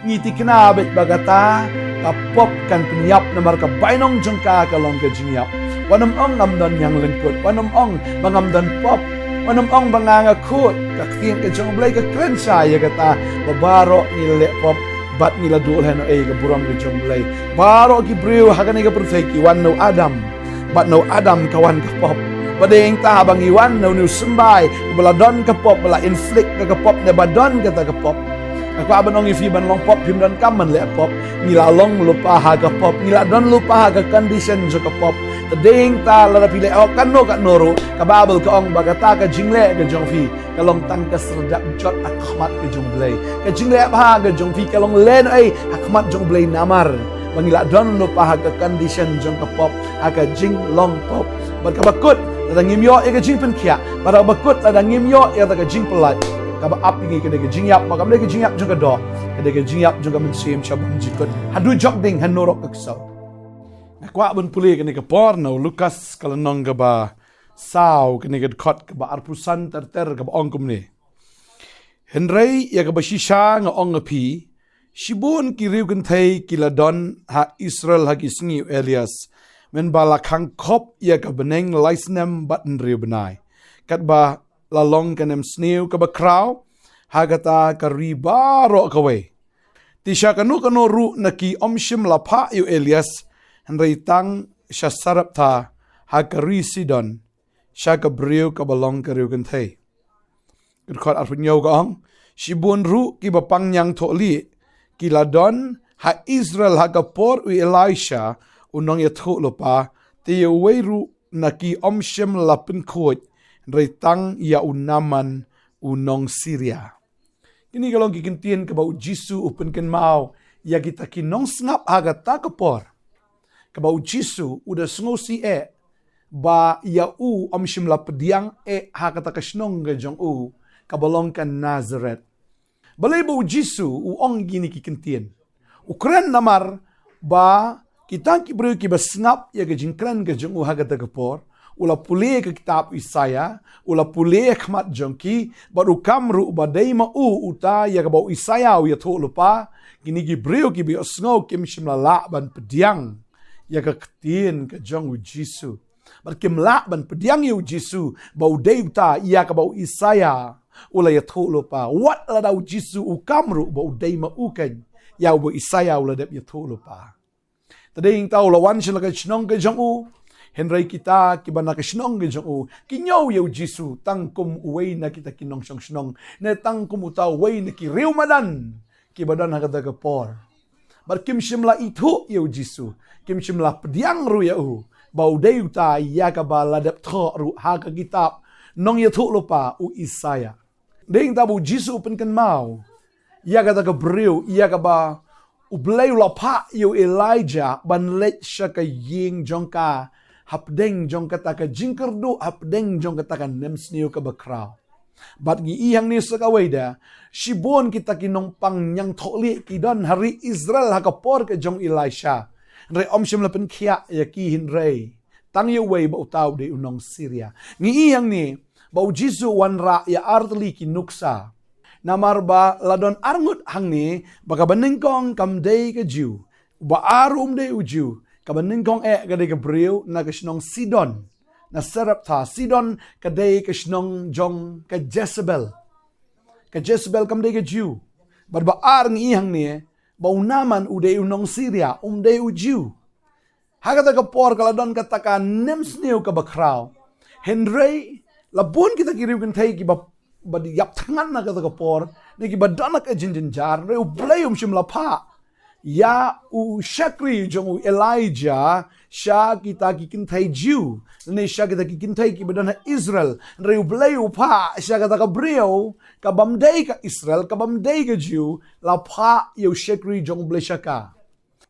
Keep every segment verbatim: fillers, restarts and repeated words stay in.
Ngi tikna beit ba kata ka pop kan pynïap namar ka bainong jong ka ka long ka jingïap. Wat nym ong ngam don ñianglyngkut, wat nym ong ba ngam don pop, wat nym ong ba nga nga khuid. Ka ktien ka jong U Blei ka kren shai ïa kata ba baroh ngi leh pop bad ngi la duh lehnohei ka burom ka jong U Blei. Baroh ki briew ha kane ka pyrthei ki wan na u Adam. Bad na u Adam ka wan ka pop. Ba dei ïa kata ba ngi wan na une u symbai ba la don ka pop, ba la inflict ka, ka pop ne ba don kata ka pop. Nga kwah ban ong ïa phi ban long pop phim donkam ban leh pop. Ngi la long lypa ha ka pop, ngi la don lypa ha ka condition jong ka pop. Te dei ïa kata lada phi leh ïa kano kano ruh, ka Baibl ka ong ba kata ka jingleh ka jong phi ka long tang ka syrdak jot ha khmat ka jong U Blei. Ka jingleh bha ka jong phi ka long lehnohei ha khmat jong U Blei namar ba ngi la don lypa ha ka condition jong ka pop, ha ka jinglong pop. Bad kaba kut lada ngim ïoh ïa ka jingpynkhiah, bad kaba kut lada ngim ïoh ïa ka jingpyllait, kaba ap ïa ngi ka dei ka jingïap, ba kam dei ka jingïap jong ka doh, ka dei ka jingïap jong ka mynsiem sha bymjukut. Haduh jok ding hano ruh ka ksaw. Nga kwah ban pule kane ka por na u Lukas ka lynnong kaba saw, kane ka dkhot kaba arphew san ter ter kaba ong kumne. Hynrei ïa kaba shisha nga ong ïa phi, shibun ki riewkynthei ki la don ha Israel ha ki sngi u Elias, mynba la khang khop ïa ka bneng lai snem bad hynriew bnai. Katba la long ka nemsniew kaba khraw ha kata ka ri baroh kawei. Te sha kano kano ruh na ki ym shym la phah ïa u Elias, hynrei tang sha Sarepta ha ka ri Sidon, sha ka briew kaba long ka riewkynthei. Ka dkhot arphew hynñiew ka ong, shibun ruh kiba pang ñiangthohlieh ki la don ha Israel ha ka por u Elisha u nongïathuhlypa, te ïa uwei ruh na ki ym shym la pynkhuid, hynrei tang ïa u Naaman u nong Syria. Kine ki long ki kyntien kaba u Jisu u pynkynmaw ïa kita ki nongsngap ha kata ka por. Kaba u Jisu u da sngewsih eh ba ïa u ym shym la pdiang eh ha kata ka shnong ka jong u kaba long ka Nazareth. Balei ba u Jisu u ong kine ki kyntien? U kren namar ba kita ki briew kiba sngap ïa ka jingkren ka jong u ha kata ka por, u la pule ka kitab Isaïah, u la pule ha khmat jong ki, bad u kam ruh ba dei ma u uta ïa kaba u Isaïah u ïathuhlypa. Kine ki briew kiba ïohsngew kim shym la lah ban pdiang ïa ka ktien ka jong u Jisu. Bad kim lah ban pdiang ïa u Jisu ba u dei uta ïa kaba u Isaïah u la ïathuhlypa. Wat lada u Jisu u kam ruh ba u dei ma u keiñ ïa uba u Isaïah u la dep ïathuhlypa. Te dei ïa kata u la wan sha la ka shnong ka jong u. Hynrei kita kiba na ka shnong ka jong u ki ñiew ïa u Jisu tang kum uwei na kita ki nongshong shnong, ne tang kum uta uwei na ki riewmadan kiba don ha kata ka por. Bad kim shym la ithuh ïa u Jisu, kim shym la pdiang ruh ïa u ba u dei uta ïa kaba la dep thoh ruh ha ka kitab nongïathuhlypa u Isaïah. Dei ïa kata ba u Jisu u pynkynmaw ïa kata ka briew ïa kaba U Blei u la phah ïa u Elijah ban leit sha ka ïing jong ka hapdeng jong kata ka jingkyrduh, hapdeng jong kata ka nemsniew kaba khraw. Bad ngi i hangne sa kawei de, shibun kita ki nongpang ñiangthohlieh ki don ha ri Israel ha ka por ka jong Elisha. Hynrei ym shym la pynkhiah ïa ki, hynrei tang ïa uwei ba uta u dei u nong Syria. Ngi i hangne ba u Jisu u wanrah ïa artylli ki nuksa. Namar ba la don arngut hangne ba kaba nyngkong kam dei ka Jiw, ba ar um dei u Jiw, kaba nyngkong eh ka dei ka briew na ka shnong Sidon, na Sarepta. Sidon ka dei ka shnong jong ka Jezebel. Ka Jezebel kam dei ka Jiw. Bad ba ar ngi i hangne ba u Naaman u dei u nong Syria, um dei u Jiw. Ha kata ka por ka la don kata ka nemsniew kaba khraw. Hynrei la bun kita ki riewkynthei kiba, ba ïap thngan na kata ka por, ne kiba don ha ka jingjynjar, hynrei U Blei um shym la phah ïa u shakri jong u Elijah sha kita ki kynthei Jiw, ne sha kita ki kynthei kiba don ha Israel. Hynrei U Blei u phah sha kata ka briew kabym dei ka Israel, kabym dei ka Jiw, la phah ïa u shakri jong U Blei sha ka.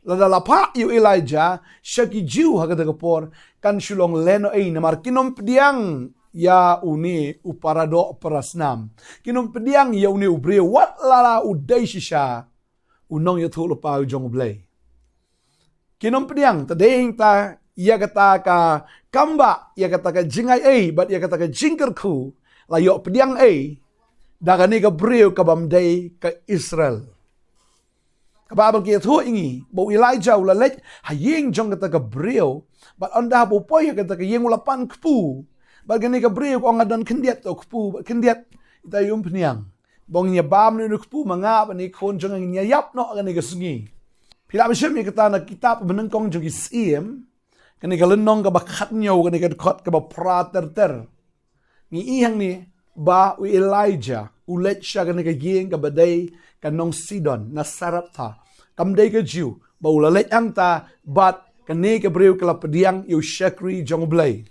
Lada la phah ïa u Elijah sha ki Jiw ha kata ka por, kan shu long lehnohei, namar kin ym pdiang ïa une u paradoh parasnam. Kin ym pdiang ïa une u briew wat lada u dei shisha u nongïathuhlypa u jong U Blei. Kin ym pdiang. Te dei ïa kata, ïa kata ka kambah, ïa kata ka jingai ei bad ïa kata ka jingkyrkhu la ïoh pdiang ei da kane ka briew kabym dei ka Israel. Ka Baibl ka ïathuh ïa ngi ba u Elijah u la leit ha ïing jong kata ka briew, bad ynda haba u poi ha kata ka ïing u la pan kpu. Bad kane ka briew ka ong, nga don khyndiat to kpu, bad khyndiat ita ïum pynïang. Ba ngin ïa bam ne kpu ma nga bad ne khun jong nga, ngin ïa ïap noh kane ka sngi. Phi lah ban shem ïa kata na kitab Banyngkong jong ki Syiem, kane ka lynnong kaba khathynñiew, kane ka dkhot kaba phra ter ter. Ngi i hangne ba u Elijah u leit sha kane ka ïing kaba dei ka nong Sidon na Sarepta. Kam dei ka Jiw, ba u la leit hangta bad kane ka briew ka la pdiang ïa u shakri jong U Blei.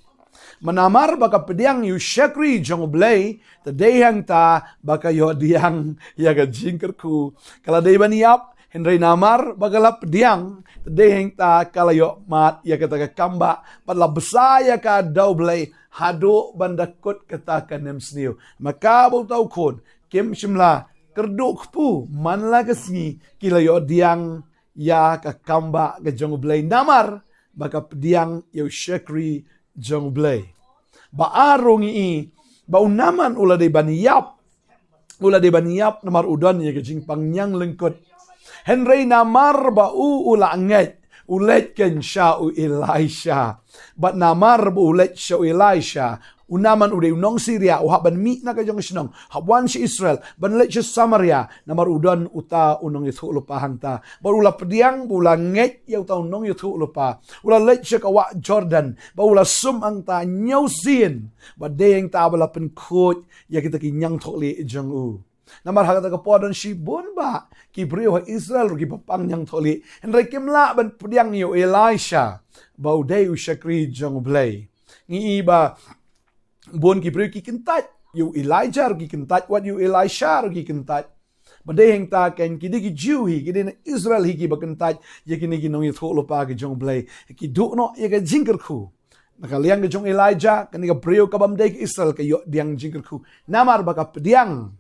Namar ba ka pdiang ïa u shakri jong U Blei, te dei hangta ba ka ïoh pdiang ïa ka jingkyrkhu. Ka la dei ban ïap, hynrei namar ba ka la pdiang, te dei hangta ka la ïoh mad ïa kata ka kambah, bad la bsa ïa ka da U Blei haduh ban da kut kata ka nemsniew. Ma ka bad uta u khun kim shym la kyrduh kpu man la ka sngi, ki la ïoh pdiang ïa ka kambah ka jong U Blei namar ba ka pdiang ïa u shakri jong U Blei. Ba ar ruh ngi i ba u Naaman u la dei ban ïap, u la dei ban ïap namar u don ïa ka jingpang ñiang lyngkut. Hynrei namar ba u u la ngeit, u leit keiñ sha u Elisha. Bad namar ba u leit sha u Elisha, u Naaman u dei u nong Syria, u hap ban mih na ka jong ka shnong, hap wan sha Israel, ban leit sha Samaria, namar u don uta u nongïathuhlypa hangta. Bad u la pdiang, bad u la ngeit ïa uta u nongïathuhlypa. U la leit sha ka wah Jordan, bad u la sum hangta hynñiew sien. Bad dei hangta ba la pynkhuid ïa kita ki ñiangthohlieh jong u. Namar ha kata ka por don shibun bah ki briew ha Israel ruh kiba pang ñiangthohlieh, hynrei kim lah ban pdiang ïa u Elisha ba u dei u shakri jong U Blei. Ngi i ba bun ki briew ki kyntait ïa u Elijah ruh ki kyntait, wat ïa u Elisha ruh ki kyntait. Ba dei hangta keiñ ki dei ki Jiw hi, ki dei na Israel hi kiba kyntait ïa kine ki nongïathuhlypa ki jong U Blei, ki duh noh ïa ka jingkyrkhu. Na ka liang ka jong u Elijah, kane ka briew kabym dei ka Israel ka ïoh pdiang jingkyrkhu. Namar ba ka pdiang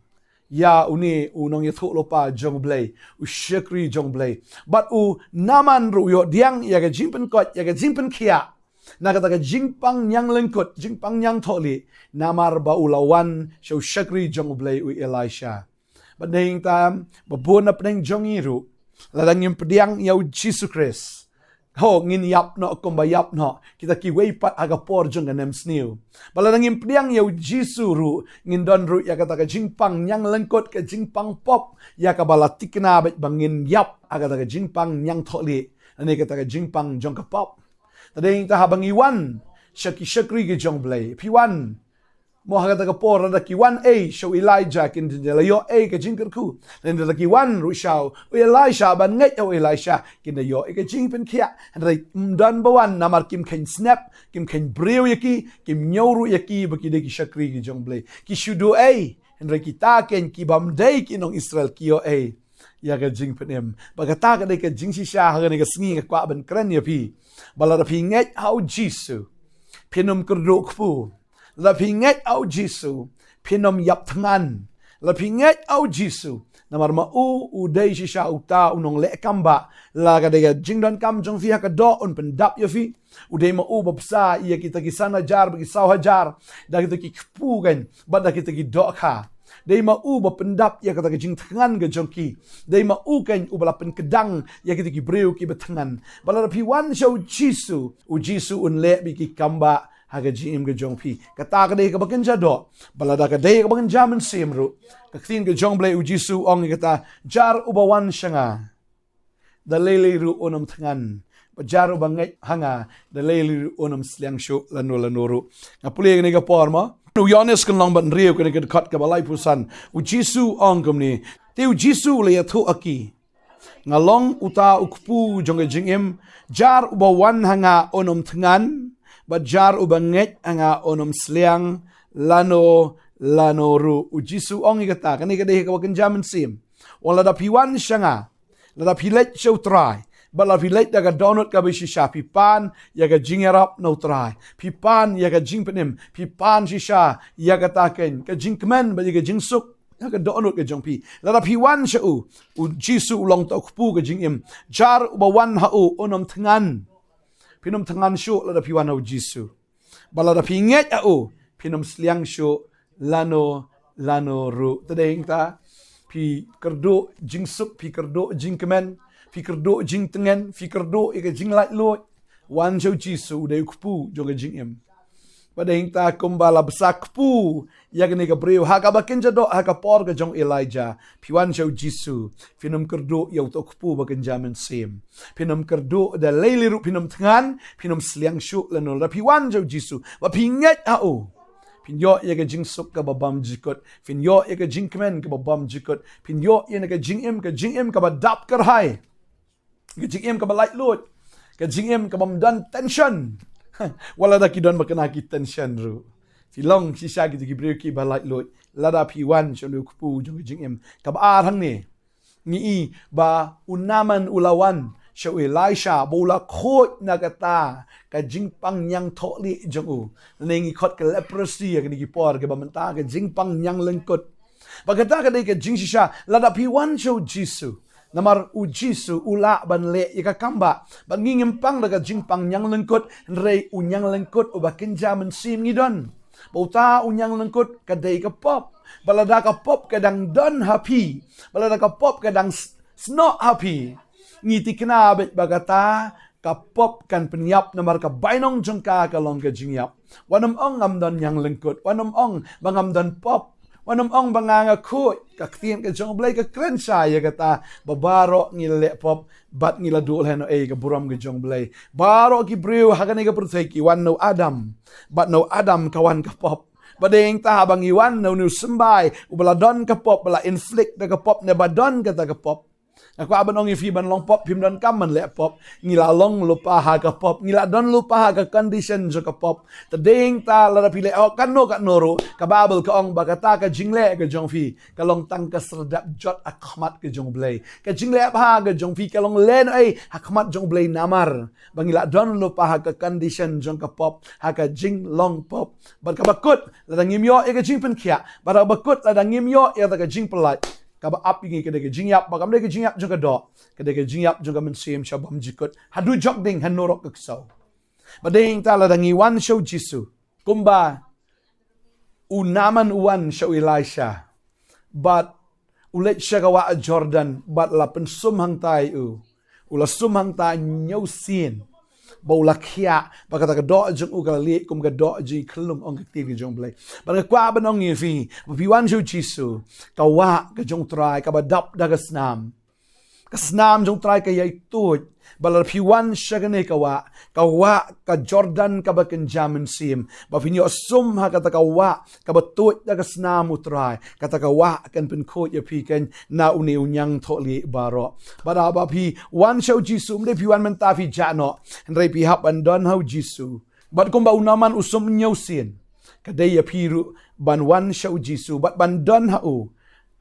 ïa une u nongïathuhlypa jong U Blei, u shakri jong U Blei. Bad u Naaman ruh u ïoh pdiang ïa ka jingpynkoit, ïa ka jingpynkhiah na kata ka jingpang ñiang lyngkut, jingpang ñiangthohlieh, namar ba u la wan sha u shakri jong U Blei u Elisha. Bad dei hangta ba bun na pdeng jong ngi ruh, lada ngim pdiang ïa u Jisu Khrist, ho, ngin ïap noh kumba ïap noh kita kiwei pat ha ka por jong ka nemsniew. Bad lada ngim pdiang ïa u Jisu ruh, ngin don ruh ïa kata ka jingpang ñiang lyngkut, ka jingpang pop, ïa kaba la thikna bad ba ngin ïap ha kata ka jingpang ñiangthohlieh, lane kata ka jingpang jong ka pop. Te dei hangta haba ngi wan sha ki shakri ki jong U Blei, phi wan, mo, ha kata ka por lada ki wan ei sha u Elijah, kin da la ïoh ei ka jingkyrkhu. Lane lada ki wan ruh sha u Elisha, ban ngeit ïa u Elisha, kin da ïoh ei ka jingpynkhiah. Hynrei ym don ba wan namar kim kheiñ snep, kim kheiñ briew ïa ki, kim ñiew ruh ïa ki ba ki dei ki shakri ki jong U Blei. Ki shu duh ei, hynrei kita keiñ kibym dei ki nong Israel ki ïoh ei ïa ka jingpynim. Bad kata ka dei ka jingshisha ha kane ka sngi nga kwah ban kren ïa phi. Ba lada phi ngeit ha u Jisu, phin ym kyrduh kpu. Lada phi ngeit ha u Jisu, phin ym ïap thngan. Lada phi ngeit ha u Jisu, namar ma u u dei shisha uta u nongleh kambah. La ka dei ka jingdonkam jong phi ha ka doh, un pyndap ïa phi. U dei ma u ba bsa ïa kita ki san hajar bad ki saw hajar da kita ki kpu keiñ bad da kita ki dohkha. Dei ma u ba pyndap ïa kata ka jingthngan ka jong ki. Dei ma u keiñ uba la pynkdang ïa kita ki briew kiba thngan. Bad lada phi wan sha u Jisu, u Jisu un leh bad ki kambah ha ka jingim ka jong phi. Kata ka dei kaba kynja doh. Bad lada ka dei kaba kynja mynsiem ruh, ka ktien ka jong U Blei, u Jisu u ong ïa kata, jar uba wan sha nga, da lei lei ruh un ym thngan. Bad jar uba ngeit ha nga, da lei lei ruh un ym sliang shuh lano lano ruh. Nga pule kane ka por mo, u Ïoannis ka lynnong ba hynriew, kane ka dkhot kaba laiphew san. U Jisu u ong kumne. Te u Jisu u la ïathuh ha ki, nga long uta u kpu jong ka jingim. Jar uba wan ha nga un ym thngan, bad jar uba ngeit ha nga un ym sliang lano lano ruh. U Jisu u ong ïa kata, kane ka dei kaba kynja mynsiem. U ong lada phi wan sha nga, lada phi leit sha u Trai, bad lada phi leit da ka dohnud kaba shisha, phi pan ïa ka jingïarap na u Trai, phi pan ïa ka jingpynim, phi pan shisha ïa kata keiñ ka jingkmen bad ïa ka jingsuk ha ka dohnud ka jong phi. Lada phi wan sha u, u Jisu u long uta u kpu ka jingim. Jar uba wan ha u un ym thngan. Phin ym thngan shuh lada phi wan ha u Jisu. Bad lada phi ngeit ha u, phin ym sliang shuh lano lano ruh. Te dei hangta Phi kyrduh jingsuk, phi kyrduh jingkmen, phi kyrduh jingtngen, phi kyrduh ïa ka jinglaitluid. Wan sha u Jisu, u dei u kpu jong ka jingim. Bad hangta kumba la bsa kpu ïa kane ka briew ha kaba kynja doh ha ka por ka jong Elijah, phi wan sha u Jisu, phin ym kyrduh ïa uto u kpu ba kynja mynsiem. Phin ym kyrduh da lei lei ruh, phin ym thngan, phin ym sliang shuh lano lada phi wan sha u Jisu bad phi ngeit ha u. Phin ïoh ïa ka jingsuk kaba bymjukut, phin ïoh ïa ka jingkmen kaba bymjukut, phin ïoh ïa ka jingim, ka jingim kaba dap kyrhai, ka jingim kaba laitluid, ka jingim kaba ym don tension. Wat lada ki don ba kane ki tension ruh, phi long shisha kita ki briew kiba laitluid lada phi wan sha une u kpu jong ka jingim. Kaba ar hangne, ngi i ba u Naaman u la wan sha u Elisha ba u la khuid na kata ka jingpang ñiangthohlieh jong u. Ngi khot ka leprosy ha kine ki por kiba mynta, ka jingpang ñianglyngkut. Bad kata ka dei ka jingshisha lada phi wan sha u Jisu. Namar u Jisu u lah ban leh ïa ka kam ba, bad ngi ngim pang da ka jingpang ñianglyngkut, hynrei u ñianglyngkut uba kynja mynsiem ngi don. Ba uta u ñianglyngkut ka dei ka pop. Bad lada ka pop ka dang don ha phi, bad lada ka pop ka dang s-, snoh ha phi, ngi thikna beit ba kata ka pop kan pynïap, namar ka bainong jong ka ka long ka jingïap. Wat nym ong ngam don ñianglyngkut, wat nym ong ba ngam don pop, wat nym ong ba nga nga khuid. Ka ktien ka jong u Blei ka kren shai ïa kata ba baroh ngi la leh pop bad ngi la duh lehnohei ka burom ka jong u Blei. Baroh ki briew ha kane ka pyrthei ki wan na u Adam, bad na u Adam ka wan ka pop. Bad hangta haba ngi wan na une u symbai uba la don ka pop, ba la inflict da ka pop, ne ba don kata ka pop. Nga kwah ban ong ïa phi, ban long pop phim donkam ban leh pop. Ngi la long lypa ha ka pop, ngi la don lypa ha ka condition jong ka pop. Te hangta lada phi leh ïa kano kano ruh, ka Baibl ka ong ba kata ka jingleh ka jong phi ka long tang ka syrdak jot ha khmat ka jong u Blei. Ka jingleh bha ka jong phi ka long lehnohei ha khmat jong u Blei, namar ba ngi la don lypa ha ka condition jong ka pop, ha ka jinglong pop. Bad kaba kut, lada ngim ïoh ïa ka jingpynkhiah, bad kaba kut, lada ngim ïoh ïa ka jingpyllait, kaba ap ïa ngi ka dei ka jingïap, ba kam dei ka jingïap jong ka doh, ka dei ka jingïap jong ka mynsiem sha bymjukut, haduh jok ding ha nurok ka ksew. Bad hangta lada ngi wan sha u Jisu, kumba u Naaman u wan sha u Elisha, bad u leit sha ka wah Jordan, bad la pynsum hangta ïa u. U la sum hangta hynñiew sien. Ba u la khiah, ba kata ka doh jong u ka la lieh kum ka doh jong i khyllung, ong ka ktien ka jong u Blei. Bad nga kwah ban ong ïa phi, ba phi wan sha u Jisu, ka wah ka jong u Trai kaba dap da ka snam, ka snam jong u Trai ka ïai tuid. Bad lada phi wan sha kane ka wah, ka wah ka Jordan kaba kynja mynsiem, ba phin ïoh sum ha kata ka wah kaba tuid da ka snam u Trai, kata ka wah kan pynkhuid ïa phi kan na une u ñiangthohlieh baroh. Bad haba phi wan sha u Jisu, ym dei phi wan mynta phi jah noh, hynrei phi hap ban don ha u Jisu. Bad kumba u Naaman u sum hynñiew sien, ka dei ïa phi ruh ban wan sha u Jisu bad ban don ha u.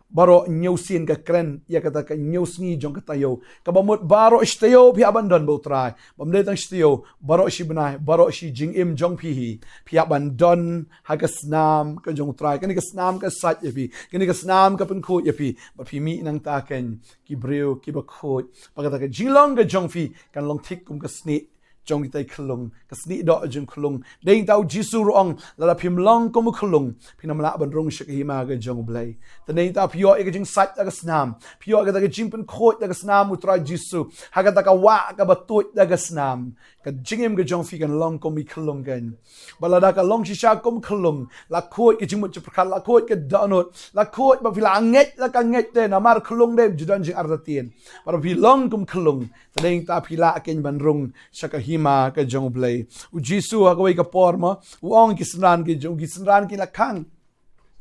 Baroh hynñiew sien ka kren ïa kata ka hynñiew sngi jong ka taïew, kaba mut baroh shi taïew phi hap ban don bad u Trai. Bym dei tang shi taïew, baroh shi bnai, baroh shi jingim jong phi hi, phi hap ban don ha ka snam ka jong u Trai. Kane ka snam ka sait ïa phi, kane ka snam ka pynkhuid ïa phi. Bad phi mih nangta kein ki briew kiba khuid, ba kata ka jinglong ka jong phi kan long thik kum ka snieh jong kitai khyllung, ka snieh doh jong khyllung. Hangta u Jisu ruh u ong, lada phim long kum u khyllung, phin ym lah ban rung sha ka hima ka jong u Blei. Te hangta phi ïoh ïa ka jingsait da ka snam, phi ïoh ïa kata ka jingpynkhuid da ka snam u Trai Jisu, ha kata ka wah kaba tuid da ka snam, ka jingim ka jong phi kan long kum i khyllung kein. Bad lada ka long shisha kum khyllung, la khuid ka jingmut jingpyrkhat, la khuid ka dohnud, la khuid ba phi la ngeit, la ka ngeit te namar khyllung dei ju don jingartatien. Bad phi long kum khyllung, te hangta phi lah kein ban rung sha ka hima ka jong u Blei. U Jisu ha kawei ka por mo, u ong ki synran ki jong, ki synran ki la khang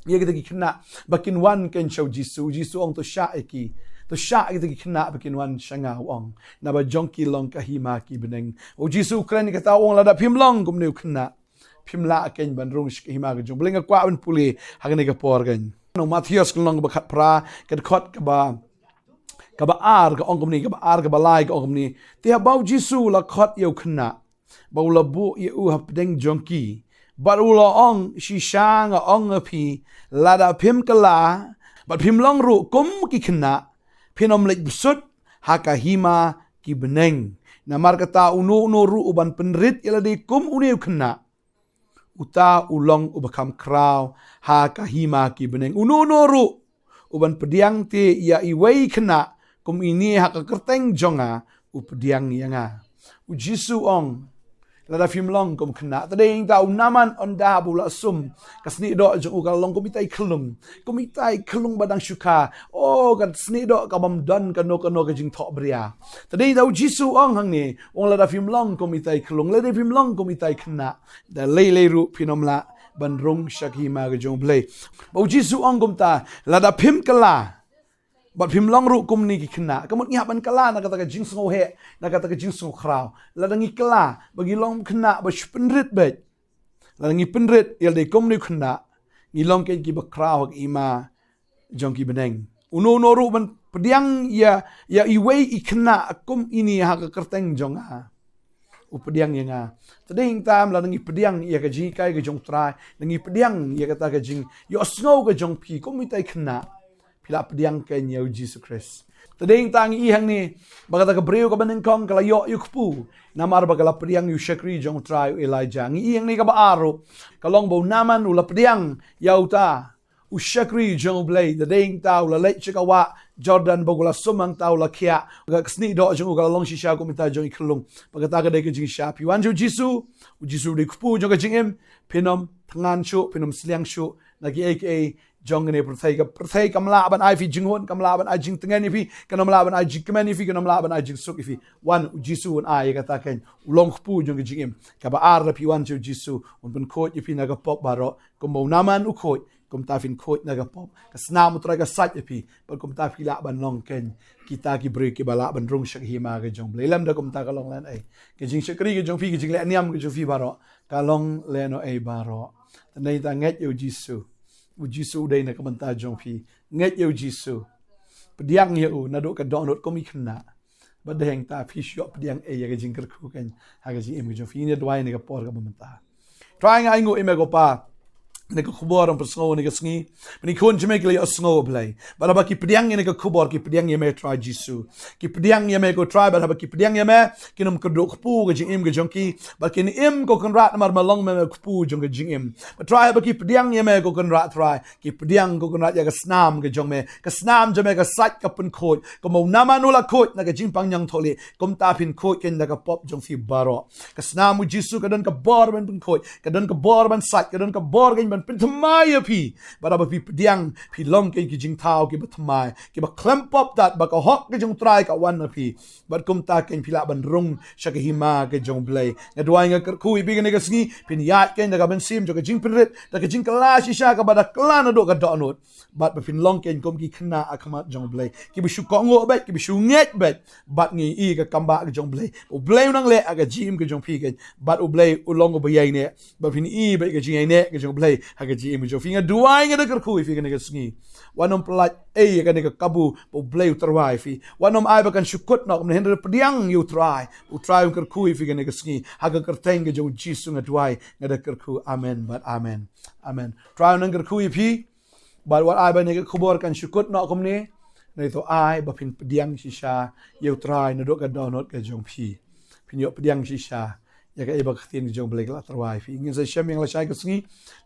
ïa kita ki khynnah ba kin wan kein sha u Jisu. U Jisu u ong to shah ïa ki, to shah ïa kita ki khynnah ba kin wan sha nga, u ong, naba jong ki long ka hima ki bneng. U Jisu u kren ïa kata, u ong lada phim long kum une u khynnah, phim lah kein ban rung sha ka hima ka jong u Blei. Nga kwah ban pule ha kane ka por kein na u Mathaios ka lynnong ba khatphra, ka dkhot kaba, kaba ar ka ong kumne, kaba ar kaba lai ka ong kumne. Te haba u Jisu u la khot ïa u khynnah, bad u la buh ïa u hapdeng jong ki, bad u la ong, shisha nga ong ïa phi, lada phim kylla bad phim long ruh kum ki khynnah, phin ym leit bsut ha ka hima ki bneng. Namar kata uno uno ruh uban pynrit ïa lade kum une u khynnah, uta u long uba kham khraw ha ka hima ki bneng. Uno uno ruh u ban pdiang te ïa iwei i khynnah kum ine ha ka kyrteng jong nga, u pdiang ïa nga. U Jisu u ong, lada phim long kum khynnah. Te dei hangta u Naaman, ynda ba u la sum, ka snieh doh jong u ka la long kum itai i khyllung, kum itai i khyllung ba dang shu kha. O, ka snieh doh ka bym don kano kano ka jingthohbria. Te dei hangta u Jisu u ong hangne, u ong lada phim long kum itai i khyllung, lada phim long kum itai i khynnah, da lei lei ruh phin ym lah ban rung sha ka hima ka jong U Blei. Ba u Jisu u ong kumta, lada phim kylla bad phim long ruh kumne ki khynnah. Ka mut ngi hap ban kylla na kata ka jingsngewheh, na kata ka jingsngewkhraw. Lada ngi kylla ba ngi long khynnah ba shu pynrit beit, lada ngi pynrit ïa lade kumne u khynnah, ngi long kein kiba khraw ha ka hima jong ki bneng. Uno uno ruh ban pdiang ïa, ïa iwei i khynnah kum ine ha ka kyrteng jong nga, u pdiang ïa nga. Te dei hangta lada ngi pdiang ïa ka jinghikai ka jong U Trai, lada ngi pdiang ïa kata ka jingïohsngew ka jong phi kum itai i khynnah, phi lah pdiang kein ïa u Jisu Khrist. Te dei hangta ngi i hangne ba kata ka briew kaba nyngkong ka la ïoh ïa u kpu namar ba ka la pdiang ïa u shakri jong U Trai u Elijah. Ngi i hangne kaba ar ruh, ka long ba u Naaman u la pdiang ïa uta u shakri jong U Blei. Te dei hangta u la leit sha ka wah Jordan, ba u la sum hangta u la khiah, ka snieh doh jong u ka la long shisha kum itai jong i khyllung. Ba kata ka dei ka jingshisha. Phi wan sha u Jisu, u Jisu u dei u kpu jong ka jingim. Phin ym thngan shuh, phin ym sliang shuh na kiei kiei jong kane ka pyrthei. Ka pyrthei kam lah ban ai phi jinghun, kam lah ban ai jingtngen ïa phi, kam lah ban ai jingkmen ïa phi, kam lah ban ai jingsuk ïa phi. Wan, u Jisu un ai ïa kata kein. U long u kpu jong ka jingim. Kaba ar, lada phi wan sha u Jisu, un pynkhuid ïa phi na ka pop baroh. Kumba u Naaman u khuid, kumta phin khuid na ka pop. Ka snam U Trai ka sait ïa phi, bad kumta phi lah ban long kein kita ki briew kiba lah ban rung sha ka hima ka jong U Blei. Lymda kumta ka long lehnohei. Ka jingshakri ka jong phi, ka jingleh niam ka jong phi baroh, ka long lehnohei baroh. Te dei hangta ngeit ïa u Jisu. U Jisu u dei na ka bynta jong phi. Ngeit ïa u Jisu. Pdiang ïa u naduh ka dohnud kum i khynnah. Bad dei hangta phi shu ïoh pdiang ei ïa ka jingkyrkhu kein ha ka jingim ka jong phi. Ngin ïa duwai ha kane ka por kaba mynta. Trai, nga ainguh ïa me ko Pa, ha kane ka khubor ym pynsngew ha kane ka sngi. Ba ki khun jong me ki la ïohsngew, Blei. Bad haba ki pdiang ïa kane ka khubor, ki pdiang ïa me, Trai Jisu. Ki pdiang ïa me ko Trai, bad haba ki pdiang ïa me, kin ym kyrduh kpu ka jingim ka jong ki. Bad kin im ko Kynrad namar ba long me u kpu jong ka jingim. Bad Trai, haba ki pdiang ïa me ko Kynrad Trai, ki pdiang ko Kynrad ïa ka snam ka jong me. Ka snam jong me ka sait, ka pynkhuid. Kumba u Naaman u la khuid na ka jingpang ñiangthohlieh, kumta phin khuid kein da ka pop jong phi baroh. Ka snam u Jisu ka don ka bor ban pynkhuid, ka don ka bor ban sait, ka don ka bor kein ban pynthymmai ïa phi. Bad haba phi pdiang, phi long kein ki jingthaw kiba thymmai, kiba khlem pop tad, ba ka hok ka jong U Trai ka wan na phi. Bad kumta kein phi lah ban rung sha ka hima ka jong U Blei. Nga duwai, nga kyrkhu ïa phi ha kane ka sngi, phin ïaid kein da ka mynsiem jong ka jingpynrit, da ka jingkylla shisha kaba da kylla naduh ka dohnud. Bad ba phin long kein kum ki khynnah ha khmat jong U Blei, kiba shu kohnguh beit, kiba shu ngeit beit. Bad ngi i ka kam ba ka jong U Blei, U Blei u nang leh ha ka jingim ka jong phi kein. Bad U Blei u long uba ïaineh. Ba phin i beit ka jingïaineh ka jong U Blei ha ka jingim ka jong phi. Nga duwai, nga da kyrkhu ïa phi ha kane ka sngi. Wat nym pyllait ei ha kane ka kabu ba U Blei u tyrwa ïa phi. Wat nym ai ba kan shu kut noh kumne, hynrei pdiang ïa U Trai. U Trai un kyrkhu ïa phi ha kane ka sngi. Ha ka kyrteng ka jong u Jisu nga duwai, nga da kyrkhu. Amen bad amen. Amen. Trai un nang kyrkhu ïa phi. Bad wat ai ba kane ka khubor kan shu kut noh kumne. Hynrei to ai ba phin pdiang shisha ïa U Trai naduh ka dohnud ka jong phi. Phin ïoh pdiang shisha ïa kaei ba ka ktien ka jong U Blei ka la tyrwa ïa phi. Ngin sa ïashem ïa nga lashai ka sngi.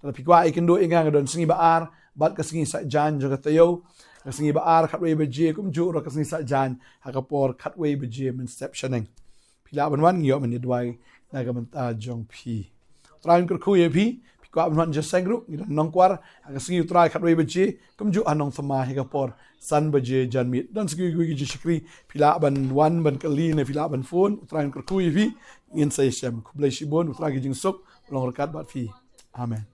Lada phi kwah ïakynduh ïa nga, nga don sngi ba ar bad ka sngi Saitjaiñ jong ka taïew. Ka sngi ba ar khatwei baje, kumjuh ruh ka sngi Saitjaiñ ha ka por khatwei baje mynstep shaneng. Phi lah ban wan, ngi ïoh ban ïa duwai na ka bynta jong phi. U Trai un kyrkhu ïa phi. Phi kwah ban wan jingïaseng ruh, ngi don Nongkwar ha ka sngi U Trai khatwei baje, kumjuh ha Nongthymmai ha ka por san baje janmiet. Don sa kiwei kiwei ki jingshakri, phi lah ban wan ban kylli ne phi lah ban phone. U Trai un kyrkhu ïa phi. Ngin sa ïashem. Khublei shibun, U Trai ki jingsuk u long ryngkat bad phi. Amen.